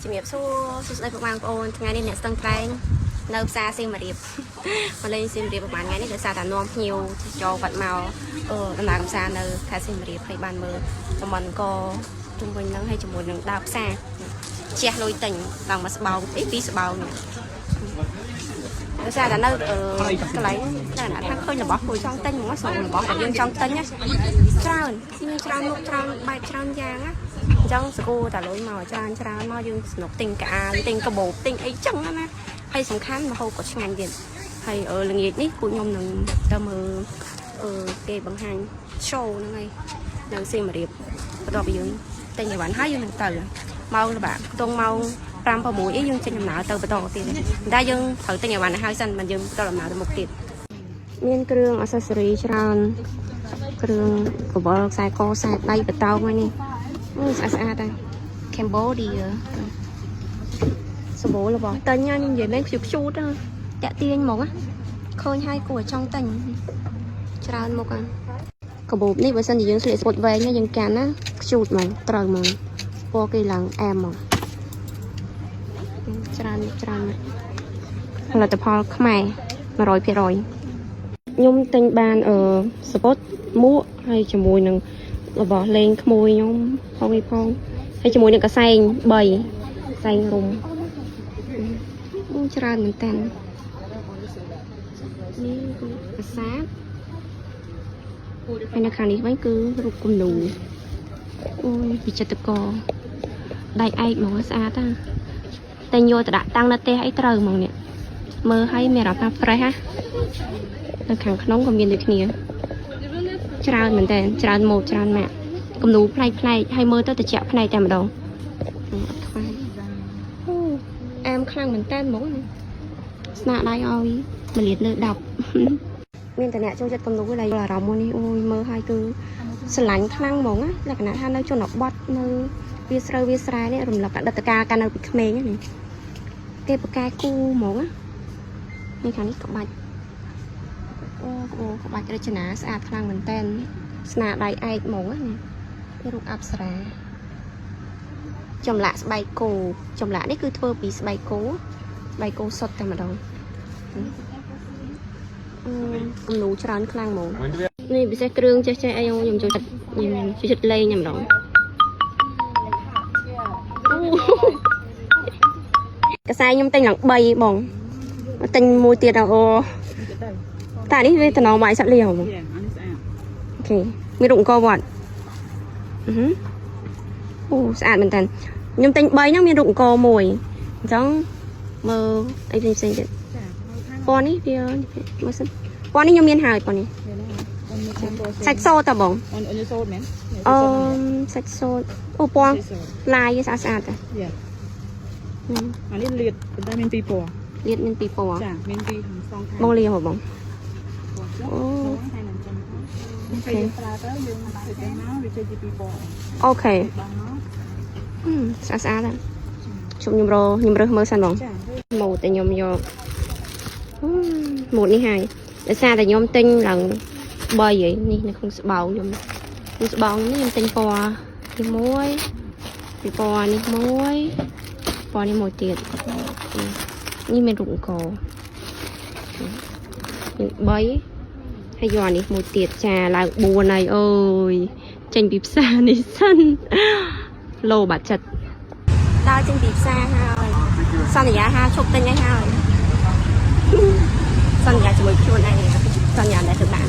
ជំរាបសួរសួស្តីពុកម៉ែបងប្អូនថ្ងៃនេះអ្នកស្ទឹងត្រែងនៅផ្សារសៀមរាប មកលេងសៀមរាបប្រហែលថ្ងៃនេះដោយសារតែនាំភ្ញៀវចូលវត្តមកដំណើរកម្សាន្តនៅខេត្តសៀមរាបហើយបានមើលតំបន់កជុំវិញហ្នឹងហើយជាមួយនឹងដើរផ្សារជះលុយទិញឡើងមកស្បោងអីពីរស្បោងនេះដោយសារតែនៅកន្លែងតែណាថាឃើញរបស់គួរចង់ទិញហ្មងស្រួលរបស់ដែលយើងចង់ទិញណាច្រើនមានច្រើនមុខច្រើនបែបច្រើនយ៉ាងណា អញ្ចឹងសកូតាលុយមកច្រើនច្រើនមកយើងស្នុកទិញកាអាវទិញកាបូបទិញអីចឹងណាហើយសំខាន់ម្ហូបក៏ឆ្ងាញ់ទៀតហើយល្ងាចនេះពួកខ្ញុំនឹងទៅមើលគេបង្ហាញ show ហ្នឹងហើយនៅសៀមរាបបន្ទាប់ពីយើងទិញអីវ៉ាន់ហើយយើងនឹងទៅម៉ោងល្បាក់ខ្ទង់ម៉ោង5 6អីយើងចេញដំណើរទៅបន្តទៀតតែយើងត្រូវទិញអីវ៉ាន់ឲ្យហើយសិនមិនយើងបន្តដំណើរទៅមុខទៀតមានគ្រឿង accessory ច្រើនគ្រឿងកបលខ្សែកខ្សែដៃបតោងហ្នឹងនេះ អូស្អាតស្អាតដែរ Cambodia សម្បូររបស់ទិញណាខ្ញុំនិយាយមែនខ្ជូខ្ជូតណាតាក់ទាញហ្មងណាឃើញហើយគួរឲ្យចង់ទិញច្រើនមុខហ្នឹងកាបូបនេះបើសិនជាយើងស្លៀកស្ពុតវែងណាយើងកាន់ណាខ្ជូតហ្មងត្រូវហ្មងពណ៌គេឡើងអែមហ្មងច្រើនច្រើនផលិតផលខ្មែរ100%ខ្ញុំទិញបានសពុតមួកហើយជាមួយនឹងរបស់លេងក្មួយខ្ញុំផងឯផងហើយជាមួយនឹងកសែង3កសែងរុំអូច្រើនមែនតើនេះគឺប្រាសាទហើយនៅខាងនេះវិញគឺរូបគំនូរអូយវិចិត្រករដៃឯកហ្មងស្អាតណាតែយកទៅដាក់តាំងនៅផ្ទះអីត្រូវហ្មងនេះមើលឲ្យមានអារម្មណ៍ថា fresh ណានៅខាងក្នុងក៏មានដូចគ្នា ច្រើនមែនតើច្រើនម៉ូតច្រើនម៉ាកគំនូរប្លែកប្លែកហើយមើលទៅតិចភ្នែកតែម្ដងអត់ខ្វះអូអែមខ្លាំងមែនតើហ្មងស្នាដៃឲ្យមួយលានលើ10មានតែអ្នកចូលចិត្តគំនូរឡើយអារម្មណ៍មួយនេះអូយមើលហើយគឺស្រឡាញ់ខ្លាំងហ្មងណាលក្ខណៈថានៅជនបទនៅវាស្រូវវាស្រែនេះរំលឹកអតីតកាលកាលនៅពីក្មេងហ្នឹងគេប្រកែគូហ្មងណានេះខាងនេះក្បាច់ អូអូក្បាច់រចនាស្អាតខ្លាំងមែនតើស្នាដៃឯកហ្មងណានេះរូបអប្សរាចម្លាក់ស្បែកគោចម្លាក់នេះគឺធ្វើពីស្បែកគោស្បែកគោសុទ្ធតែម្ដងអឺគំនូរច្រើនខ្លាំងហ្មងនេះពិសេសគ្រឿងចេះចេះអីខ្ញុំចូលចិត្តខ្ញុំចូលចិត្តលេងតែម្ដងអូកសែខ្ញុំទិញឡើង3បងទិញមួយទៀតអូ តែនេះវាតំណងបាយសាក់លៀហ្មង យ៉ាអានេះស្អាត OK មានរូបអង្គរវត្តអឺហឺអូស្អាតមែនតើខ្ញុំទិញ3ហ្នឹងមានរូបអង្គរមួយអញ្ចឹងមើលអីផ្សេងៗទៀត ចាមើលខាង ពណ៌នេះវាមើលសិនពណ៌នេះខ្ញុំមានហើយពណ៌នេះ នេះណាអូនមានខាងពណ៌ សាច់សូត្រតើបង អូនអូនសូត្រមែន អឺសាច់សូត្រអូពណ៌ សូត្រ ឡាយស្អាតស្អាតតា យ៉ាអានេះលៀតប៉ុន្តែមានពីរពណ៌ លៀតមានពីរពណ៌ ចាមានពីរខាងសងខាង បងលាហ៎បង ពណ៌ចុះ អូ ហើយនឹងចឹងពេលយើងប្រើទៅយើងធ្វើទៅមកវាចេញជាពីរពណ៌ OK បងមក ស្អាតស្អាតតាជុំខ្ញុំរខ្ញុំរើសមើលសិនបង ចា ម៉ូតតែខ្ញុំយកម៉ូតនេះហើយដោយសារតែខ្ញុំទិញឡើង3ហើយនេះនៅក្នុងស្បោងខ្ញុំក្នុងស្បោងនេះខ្ញុំទិញពណ៌នេះមួយពីពណ៌នេះមួយពណ៌នេះមួយទៀតនេះមានរូបអង្គរនេះ3ហើយយកអានេះមួយទៀតចាឡើង4ហើយអូយចេញពីផ្សារនេះសិនលោបាត់ចិត្តដើរចេញពីផ្សារហើយ សន្យាហាឈប់ទិញឲ្យហើយសន្យាជាមួយខ្លួនឯងសន្យាដែលធ្វើបាន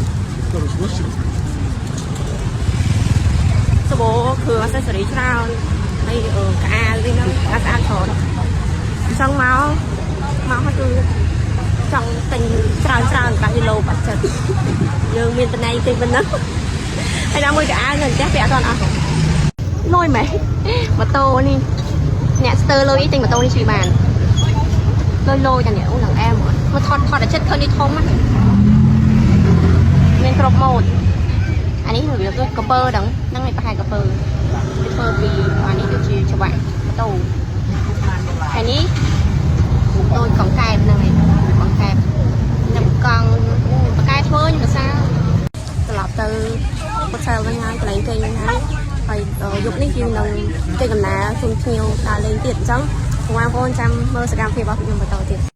សបោគ្រឿង accessory ច្រើនហើយកអាវវិញហ្នឹងស្អាតស្អាតច្រើនអញ្ចឹងមកមកហើយគឺចង់ទិញច្រើនច្រើនបាក់គីឡូបាត់ចិត្តយើងមានតំណែងទិញប៉ុណ្ណឹងហើយដល់មួយកអាវនៅផ្ទះពាក់អត់ទាន់អស់លយមែនម៉ូតូនេះអ្នកស្ទើរលុយទិញម៉ូតូនេះជិះបាន លយលយតានេះអូឡើងអែមមកថតថតតែចិត្តឃើញនេះធំណាមានគ្រប់ម៉ូតអានេះរបៀបដូចកពើដឹងហ្នឹងឯងប្រហែលកពើវាធ្វើពីអានេះដូចជាច្បាក់ម៉ូតូហើយនេះដូចកង្កែបហ្នឹងឯងកង្កែបនឹងកង់បកែធ្វើខ្ញុំសរសើរត្រឡប់ទៅ hotel វិញហើយកន្លែងគេងវិញហើយហើយយប់នេះយើងនឹងគេកំណែជុំភ្ញៀវដើរលេងទៀតអញ្ចឹង បងប្អូនចាំមើលសកម្មភាពរបស់ខ្ញុំបន្តទៀត។